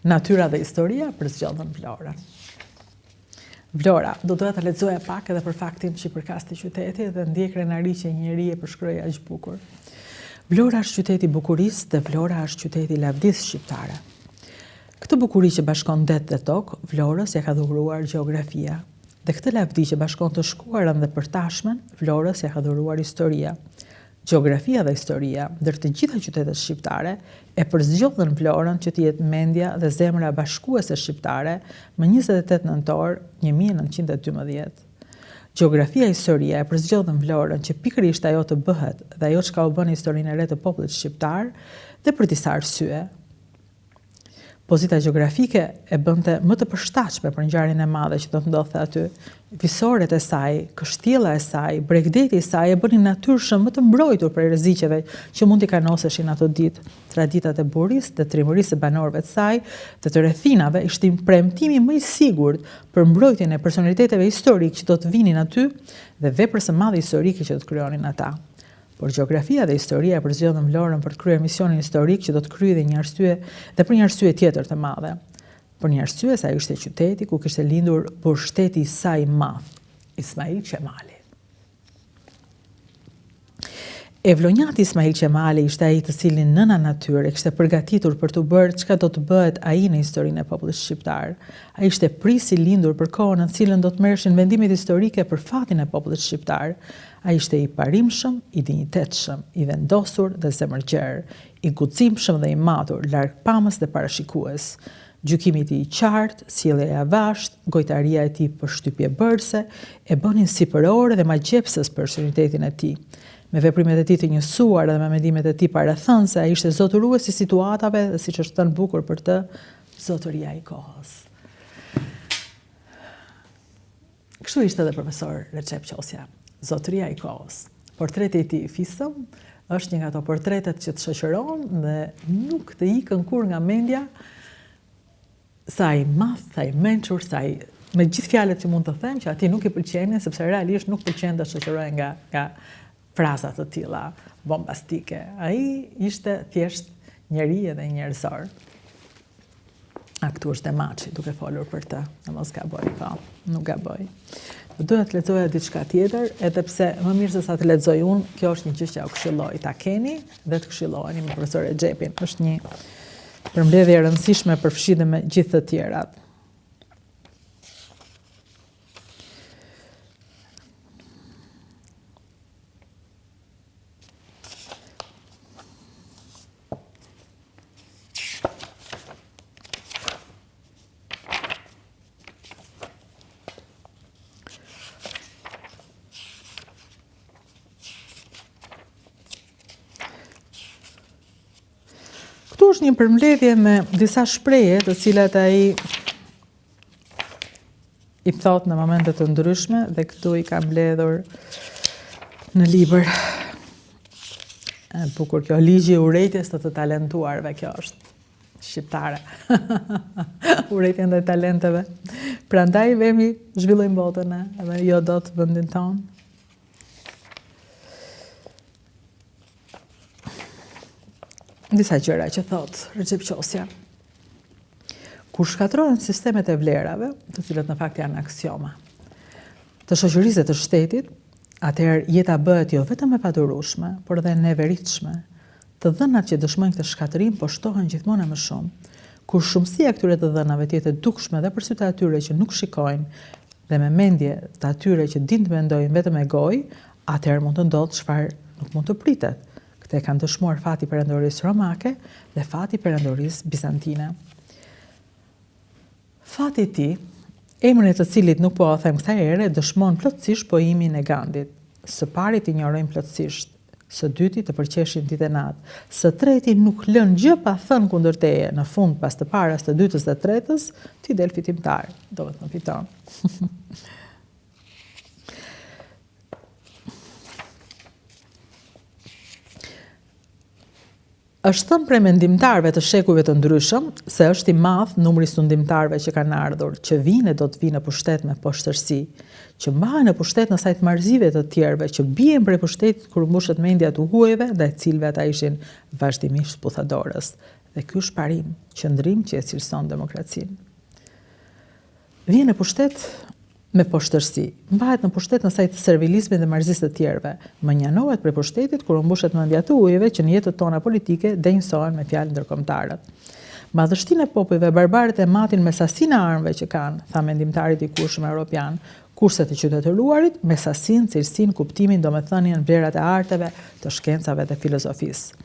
Natyra dhe historia përzgjodhën Vlorën. Vlora, do doja ta lexoja pak edhe për faktin që i përkas këtij qyteti dhe ndjej krenari që një njeri e përshkroi aq bukur. Vlora është qyteti i bukurisë dhe Vlora është qyteti i lavdisë shqiptare. Këtë bukuri që bashkon det dhe tokë, Vlorës ia ka dhuruar gjeografia. Dhe këtë lavdi që bashkon të shkuarën dhe përtashmen, Vlorës ia ka dhuruar historia. Gjeografia dhe historia, ndër të gjitha qytetet shqiptare, e përzgjodhën Vlorën që të jetë mendja dhe zemra bashkuese shqiptare më 28 nëntor 1912. Gjeografia e historia e përzgjodhën Vlorën që pikërisht ajo të bëhet dhe ajo çka u bë në historinë e re të popullit shqiptar dhe për disa arsye. Pozita gjeografike e bënte më të përshtatshme për ngjarjen e madhe që do të ndodhte aty. Visoret e saj, kështjella e saj, bregdeti i saj e bënin natyrshëm më të mbrojtur prej rreziqeve që mund t'i kanoseshin ato ditë. Traditat e burrërisë dhe trimërisë së banorëve të saj dhe të rrethinave ishin premtimi më i sigurt për mbrojtjen e personaliteteve historikë që do të vinin aty dhe veprës së madhe historike që do të krijonin ata. Por gjeografia dhe historia e përzgjodhën Vlorën për të kryer misionin historik që do të kryhej dhe një arsye dhe për një arsye tjetër të madhe. Për një arsye se ai ishte qyteti ku kishte lindur burrështeti i saj i madh, Ismail Qemali. E vlonjati Ismail Qemali ishte ai të cilin nëna natyrë e kishte përgatitur për t'u bërë çka do të bëhet ai në historinë e popullit shqiptar. Ai ishte prijës i lindur për kohën në të cilën do të merreshin vendimet historike për fatin e popullit shqiptar. Ai ishte i parimshëm, i dinjitetshëm, i vendosur dhe zemërgjerë, i guximshëm dhe i matur, largpamës dhe parashikues. Gjykimi i tij i qartë, sjellja e avashtë, gojtaria e tij përshtypjebërëse, e bënin sipëror dhe magjepsës personalitetin e tij. Me veprimet e tij të njësuara dhe me mendimet e tij parathënëse, ai ishte zotërues i situatave dhe siç është thënë bukur për të, zotëria i kohës. Kështu ishte edhe profesor Rexhep Qosja, zotëria i kohës. Portreti i tij i fisëm është një nga ato portretet që të shoqëron dhe nuk të ikën kurrë nga mendja sa i madh, sa i mençur, sa i me gjithë fjalët që mund të them që atij nuk i pëlqenin sepse realisht nuk pëlqen të shoqërohej nga nga fraza të tilla bombastike. Ai ishte thjesht njeri edhe njerëzor. A këtu është Demaçi duke folur për të, në mos gaboj, po, nuk gaboj. Do doja të lexoja diçka tjetër, edhe pse më mirë se sa të lexoj unë, kjo është një gjë që jua këshilloj ta keni dhe të këshilloheni me profesor Rexhepin. Është një përmbledhje e rëndësishme përfshi dhe me gjithë të tjerat. Këtu është një përmbledhje me disa shprehje të cilat ai i thotë në momente të ndryshme dhe këtu i ka mbledhur në libër. E bukur kjo, ligji i urrejtjes të të talentuarve, kjo është shqiptare. Urrejtja ndaj talenteve. Prandaj vemi zhvillojmë botën edhe jo dot vendin tonë. Disa gjëra që thotë Rexhep Qosja. Kur shkatërrohen sistemet e vlerave, të cilat në fakt janë aksioma, të shoqërisë dhe të shtetit, atëherë jeta bëhet jo vetëm e padurueshme, por edhe e neveritshme. Të dhënat që dëshmojnë këtë shkatërrim po shtohen gjithmonë e më shumë. Kur shumësia e këtyre të dhënave të jetë e dukshme dhe për sytë e atyre që nuk shikojnë dhe me mendje të atyre që dinë të mendojnë vetëm me gojë, atëherë mund të ndodhë çfarë nuk mund të pritet. Këtë e kanë dëshmuar fati i Perandorisë Romake dhe fati i Perandorisë Bizantine. Fati i tij, emrin e të cilit nuk po ua them kësaj here, dëshmon plotësisht pohimin e Gandit. Së pari të injorojnë plotësisht, së dyti të përqeshin ditë e natë, së treti nuk lënë gjë pa thënë kundër teje, në fund pas të parës, të dytës dhe tretës, ti del fitimtar, domethënë fiton. Është thënë prej mendimtarëve të shekujve të ndryshëm se është i madh numri i sundimtarëve që kanë ardhur, që vijnë e do të vijnë në pushtet me poshtërsi, që mbahen në pushtet në sajë të marrëzive të tjerëve, që bien prej pushtetit kur u mbushet mendja të huajve, ndaj të cilëve ata ishin vazhdimisht puthadorës. Dhe ky është parim, qëndrim që e cilëson demokracinë. Vjen në pushtet me poshtërsi. Mbahet në pushtet në sajë të servilizmit dhe marrëzisë të tjerëve. Mënjanohet prej pushtetit kur u mbushet mendja të ujëve që në jetët tona politike denjësohen me fjalë ndërkombëtarët. Madhështinë e popujve barbarët e matin me sasinë e armëve që kanë, tha mendimtari i dikurshëm europian, kurse të qytetëruarit me sasinë, cilësinë, kuptimin, domethënien, vlerat e arteve, të shkencave dhe filozofisë.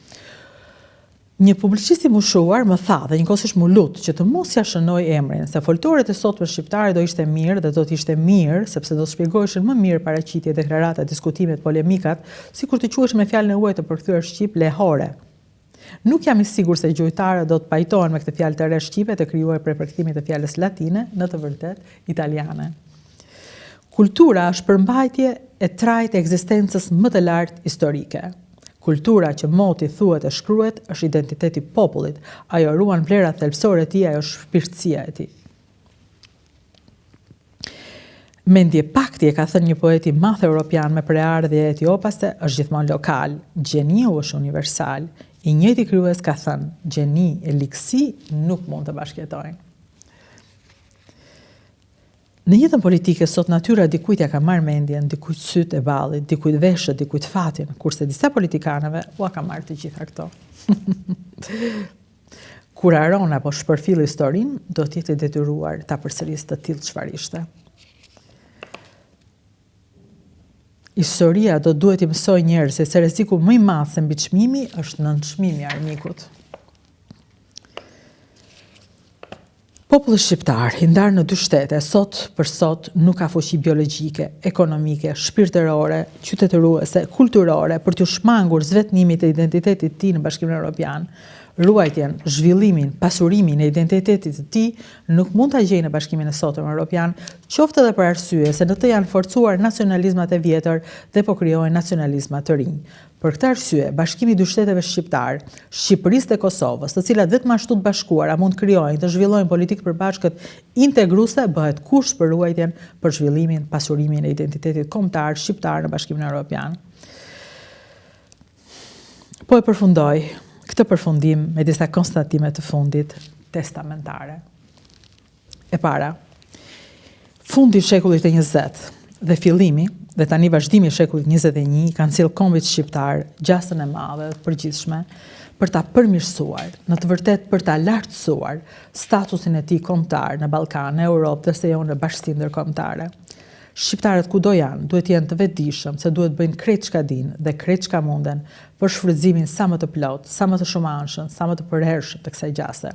Një publicist i moshuar më tha dhe njëkohësisht m'u lut që të mos ia shënoj emrin, se foltoret e sotme shqiptare do ishte mirë dhe do të ishte mirë, sepse do të shpjegoheshin më mirë paraqitjet, deklaratat, diskutimet, polemikat, sikur të quheshin me fjalën e huaj të përkthyer shqip lehore. Nuk jam i sigurt se gjuhëtarët do të pajtohen me këtë fjalë të re shqipe të krijuar prej përkthimit të fjalës latine në të vërtetë italiane. Kultura është përmbajtje e trajtë e ekzistencës më të lartë historike. Kultura që moti thuhet e shkruhet është identiteti i popullit, ajo ruan vlerat thelbësore të tij, ajo është shpirtësia e tij. Mendjepakti e ka thënë një poet i madh europian me prejardhje etiopase, është gjithmonë lokal, gjeniu është universal. I njëjti krijues ka thënë, gjeni e ligësi nuk mund të bashkëjetojnë. Në jetën politike sot natyra dikujt ia ka marrë mendjen, dikujt sytë e ballit, dikujt veshët, dikujt fatin, kurse disa politikanëve ua ka marrë të gjitha këto. Kur harron apo shpërfill historinë, do të jetë i detyruar ta përsërisë të tillë çfarë ishte. Historia do duhet t'i mësojë njerëzit se rreziku më i madh se mbiçmimi është nënçmimi i armikut. Populli shqiptar, i ndarë në dy shtete, sot për sot nuk ka fuqi biologjike, ekonomike, shpirtërore, qytetëruese, kulturore për t'iu shmangur zvetënimit të identitetit të tij në Bashkimin Europian. Ruajtjen, zhvillimin, pasurimin e identitetit të tij nuk mund ta gjejë në Bashkimin e sotëm Europian, qoftë edhe për arsye se në të janë forcuar nacionalizmat e vjetër dhe po krijohen nacionalizma të rinj. Për këtë arsye, bashkimi i dy shteteve shqiptarë, Shqipërisë dhe Kosovës, të cilat vetëm ashtu të bashkuara mund të krijojnë, të zhvillojnë politikë të përbashkët integruese, bëhet kusht për ruajtjen, për zhvillimin, pasurimin e identitetit kombëtar shqiptar në Bashkimin Europian. Po e përfundoj këtë përfundim me disa konstatime të fundit testamentare. E para, fundi i shekullit të 20 dhe fillimi dhe tani vazhdimi i shekullit 21 kanë sjellë kombit shqiptar gjasën e madhe dhe të përgjithshme për ta përmirësuar, në të vërtetë për ta lartësuar statusin e tij kombëtar në Ballkan, në Europë dhe se jo në bashkësinë ndërkombëtare. Shqiptarët kudo janë, duhet të jenë të vetëdijshëm se duhet të bëjnë krejt çka dinë dhe krejt çka munden për shfrytëzimin sa më të plotë, sa më të shumanshëm, sa më të përhershëm të kësaj gjase.